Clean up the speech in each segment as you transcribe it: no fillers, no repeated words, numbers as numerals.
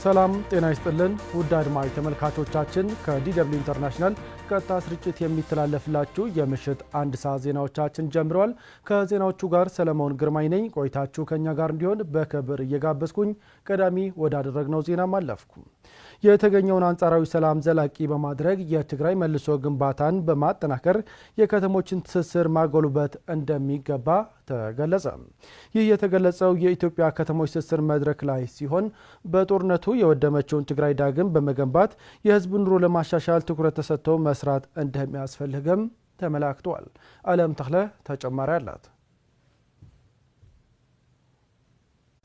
ሰላም ጤና ይስጥልን ውድ አድማጭ ተመልካቾቻችን፣ ከ DW International ቀጥታ ስርጭት የሚተላለፍላችሁ የምሽት 1 ሰዓት ዜናዎቻችን ጀምረዋል። ከዜናዎቹ ጋር ሰለሞን ግርማይ ነኝ። ቆይታችሁ ከኛ ጋር እንዲሆን በክብር እየጋበዝኩኝ ቀዳሚ ወዳደረግነው ዜናም አለፍኩ። የተገኘውን አንጻራዊ ሰላም ዘላቂ በማድረግ የትግራይ መልሶ ግንባታን በማጠናከር የከተሞችን ትስስር ማጎልበት እንደሚገባ ተገለጸ። ይህ የተገለጸው የኢትዮጵያ ከተሞች ትስስር መድረክ ላይ ሲሆን፣ በጦርነቱ የወደመችውን ትግራይ ዳግም በመገንባት የሕዝብ ኑሮ ለማሻሻል ትኩረት ተሰጥቶ መስራት እንደሚያስፈልግም ተመላክቷል። አለም ተክለ ተጨማሪ አላት።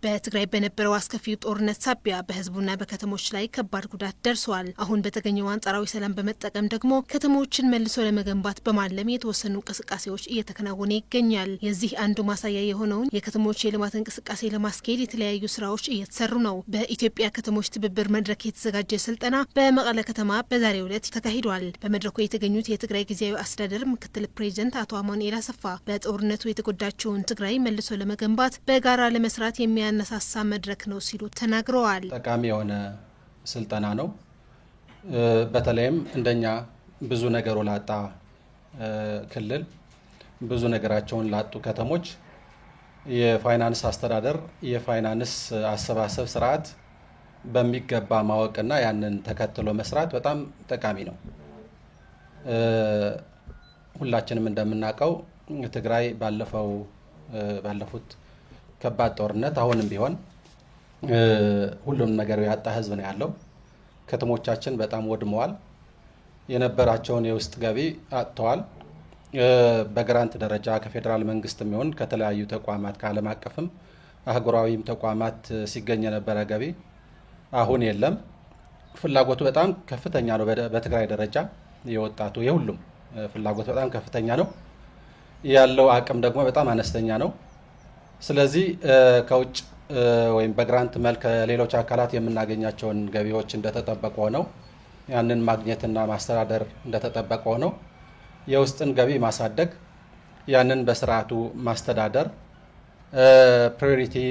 በትግራይ በነበረው አስከፊው ጦርነት ሳቢያ በህዝቡና በከተሞች ላይ ከባድ ጉዳት ደርሷል። አሁን በተገኘው አንጻራዊ ሰላም በመጠቀም ደግሞ ከተሞችን መልሶ ለመገንባት በማለም የተወሰኑ እንቅስቃሴዎች እየተከናወነ ይገኛል። የዚህ አንዱ ማሳያ የሆነውን የከተሞች የልማት እንቅስቃሴ ለማስኬድ የተለያዩ ስራዎች እየተሰሩ ነው። በኢትዮጵያ ከተሞች ትብብር መድረክ የተዘጋጀ ስልጠና በመቀለ ከተማ በዛሬው ዕለት ተካሂዷል። በመድረኩ የተገኙት የትግራይ ጊዜያዊ አስተዳደር ምክትል ፕሬዚደንት አቶ አማኑኤል አሰፋ በጦርነቱ የተጎዳቸውን ትግራይ መልሶ ለመገንባት በጋራ ለመስራት የሚያነሳሳ መድረክ ነው ሲሉ ተናግረዋል። ጠቃሚ የሆነ ስልጠና ነው። በተለይም እንደኛ ብዙ ነገሩ ላጣ ክልል፣ ብዙ ነገራቸውን ላጡ ከተሞች የፋይናንስ አስተዳደር፣ የፋይናንስ አሰባሰብ ስርዓት በሚገባ ማወቅና ያንን ተከትሎ መስራት በጣም ጠቃሚ ነው። ሁላችንም እንደምናውቀው ትግራይ ባለፉት ከባድ ጦርነት አሁንም ቢሆን ሁሉም ነገር ያጣ ህዝብ ነው ያለው። ከተሞቻችን በጣም ወድመዋል። የነበራቸውን የውስጥ ገቢ አጥተዋል። በ grant ደረጃ ከፌዴራል መንግስትም ይሁን ከተለያዩ ተቋማት፣ ከዓለም አቀፍም አህጉራዊም ተቋማት ሲገኝ የነበረ ገቢ አሁን የለም። ፍላጎቱ በጣም ከፍተኛ ነው። በትግራይ ደረጃ የወጣቱ የሁሉም ፍላጎት በጣም ከፍተኛ ነው። ያለው አቅም ደግሞ በጣም አነስተኛ ነው። ስለዚህ ከውጭ ወይም በ grant መልክ ከሌሎች አካላት የምናገኛቸውን ገቢዎች እንደተጠበቀ ሆነው፣ ያንን ማግኘትና ማስተዳደር እንደተጠበቀ ሆነው፣ የውስጥን ገቢ ማሳደግ፣ ያንን በስርዓቱ ማስተዳደር፣ priority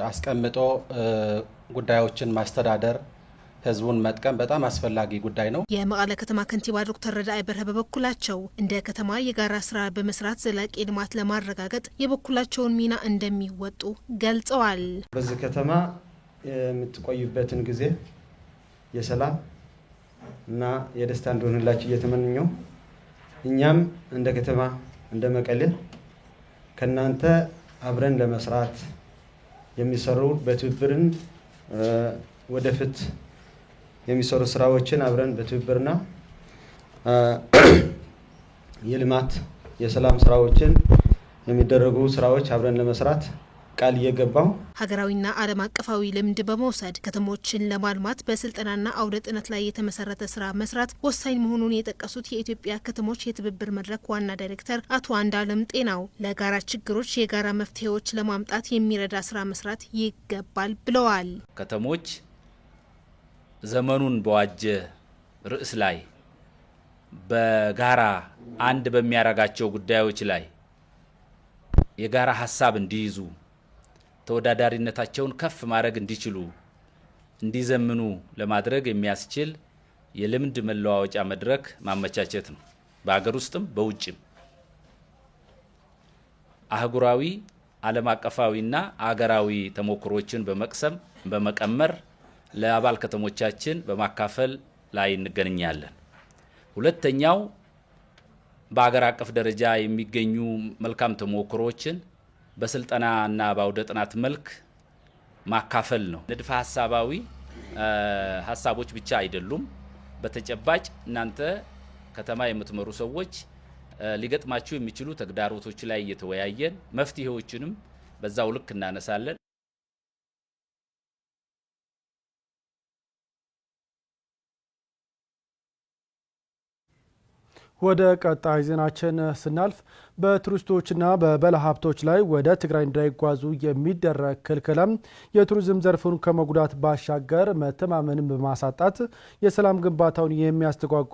አስቀምጦ ጉዳዮችን ማስተዳደር፣ ህዝቡን መጥቀም በጣም አስፈላጊ ጉዳይ ነው። የመቀለ ከተማ ከንቲባ ዶክተር ረዳኢ በርሀ በበኩላቸው እንደ ከተማ የጋራ ስራ በመስራት ዘላቂ ልማት ለማረጋገጥ የበኩላቸውን ሚና እንደሚወጡ ገልጸዋል። በዚህ ከተማ የምትቆዩበትን ጊዜ የሰላም እና የደስታ እንዲሆንላችሁ እየተመኘሁ፣ እኛም እንደ ከተማ እንደ መቀሌ ከእናንተ አብረን ለመስራት የሚሰሩ በትብብርን ወደፊት የሚሰሩ ስራዎችን አብረን በትብብርና የልማት የሰላም ስራዎችን የሚደረጉ ስራዎች አብረን ለመስራት ቃል እየገባሁ። ሀገራዊና ዓለም አቀፋዊ ልምድ በመውሰድ ከተሞችን ለማልማት በስልጠናና አውደ ጥናት ላይ የተመሰረተ ስራ መስራት ወሳኝ መሆኑን የጠቀሱት የኢትዮጵያ ከተሞች የትብብር መድረክ ዋና ዳይሬክተር አቶ አንዱዓለም ጤናው ለጋራ ችግሮች የጋራ መፍትሄዎች ለማምጣት የሚረዳ ስራ መስራት ይገባል ብለዋል። ከተሞች ዘመኑን በዋጀ ርዕስ ላይ፣ በጋራ አንድ በሚያረጋቸው ጉዳዮች ላይ የጋራ ሀሳብ እንዲይዙ፣ ተወዳዳሪነታቸውን ከፍ ማድረግ እንዲችሉ፣ እንዲዘምኑ ለማድረግ የሚያስችል የልምድ መለዋወጫ መድረክ ማመቻቸት ነው። በሀገር ውስጥም በውጭም አህጉራዊ፣ ዓለም አቀፋዊና አገራዊ ተሞክሮችን በመቅሰም፣ በመቀመር ለአባል ከተሞቻችን በማካፈል ላይ እንገኛለን። ሁለተኛው በአገር አቀፍ ደረጃ የሚገኙ መልካም ተሞክሮዎችን በስልጠናና በአውደ ጥናት መልክ ማካፈል ነው። ንድፈ ሀሳባዊ ሀሳቦች ብቻ አይደሉም። በተጨባጭ እናንተ ከተማ የምትመሩ ሰዎች ሊገጥማችሁ የሚችሉ ተግዳሮቶች ላይ እየተወያየን መፍትሄዎችንም በዛው ልክ እናነሳለን። ወደ ቀጣይ ዜናችን ስናልፍ፣ በቱሪስቶችና በባለሀብቶች ላይ ወደ ትግራይ እንዳይጓዙ የሚደረግ ክልከላም የቱሪዝም ዘርፉን ከመጉዳት ባሻገር መተማመንን በማሳጣት የሰላም ግንባታውን የሚያስተጓጉል